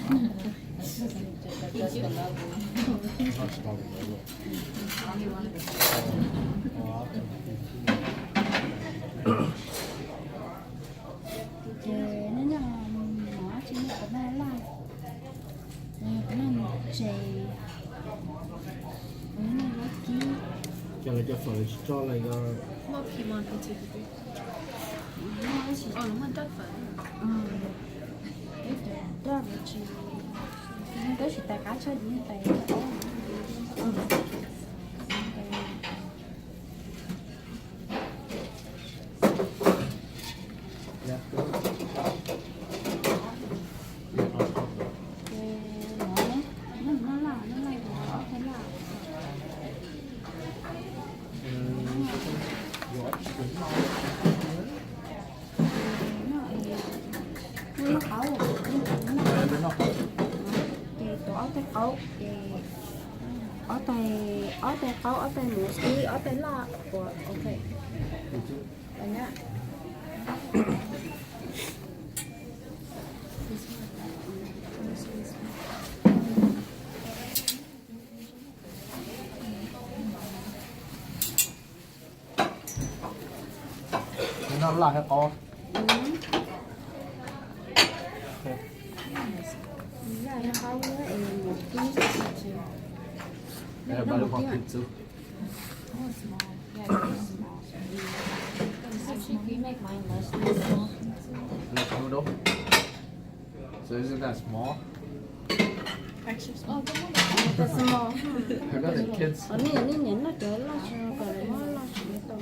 Ces nej noj mov tsis noj cov noj laj, cov noj tsev, noj laj kib. Cov lawv cov phom lawv tsis tso lawm yog. Muaj phi mos phi tsis phi peb. Muaj ib tsis. Peb cov raj lawv tsis, peb tsis tais qab tshaj, nej tais qab. Ces tus ob tais qaub, ces ob tais, ob tais qaub, ob tais mus ib, ob tais laj, ua ok. Noj laj thiab qaub. Laj thiab qaub es mus kib. Everybody want pizza. Like noodle. So isn't that small? Extra small. Extra small. I got the kids. Nej nyiam noj cov laj tsis, kom lawv muab laj tsis tau.